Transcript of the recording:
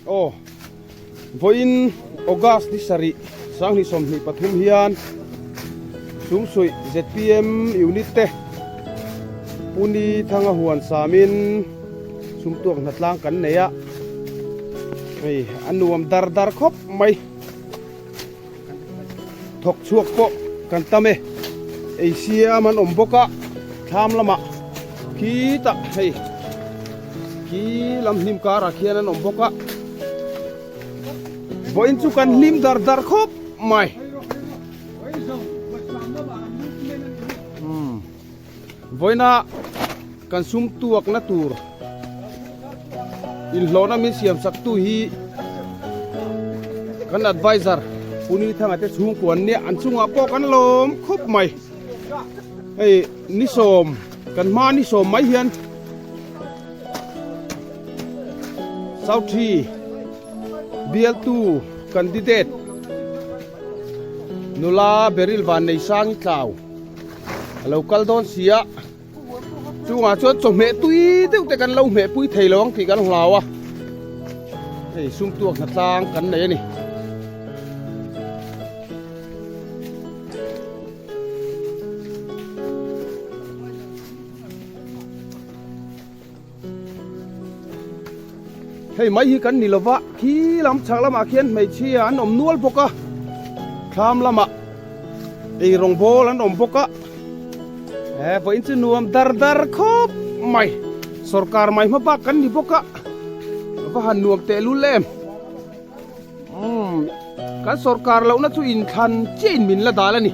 Aw, vawiin August ni sarih 2023 hian Sumsuih zpm unit te Puni Thanga huan samin sumtuak hnatlang kan nei a, hei a nuam dar dar khawp mai. Thawk chhuak pawh kan tam e, ei siam an awm bawk a, thlam lamah khitah hei khi lam hnim karah khian an awm bawk a, vawiin chu kan hlim dar dar khawp mai. Vawiina kan sum tuakna tur inhlawhna min siam sak tu hi kan advisor Puni Thanga te chhungkua an nia an chungah pawh kan lawm khawp mai. Hei ni sawm kan hma ni sawm mai hian South Tree bialtu candidate nula Beryl Vanneihsangi tlau A lo kal dawn si a, chungah chuan chawhmeh tui deuh te kan lo hmeh pui thei lo ang tih kan hlau a, hei sum tuak hna tlang kan nei a ni. Hei mai hi kan ni lova, khi lam chhak lamah khian hmeichhia an awm nual bawk a, thlam lamah ei rawng bawl an awm bawk a, he vawiin chu nuam dar dar khawp mai, sawrkar mai hma bak kan ni bawk a, va han nuam tehlul em, umm kan sawrkar lohna chu inthlan chiah in min la dal a ni.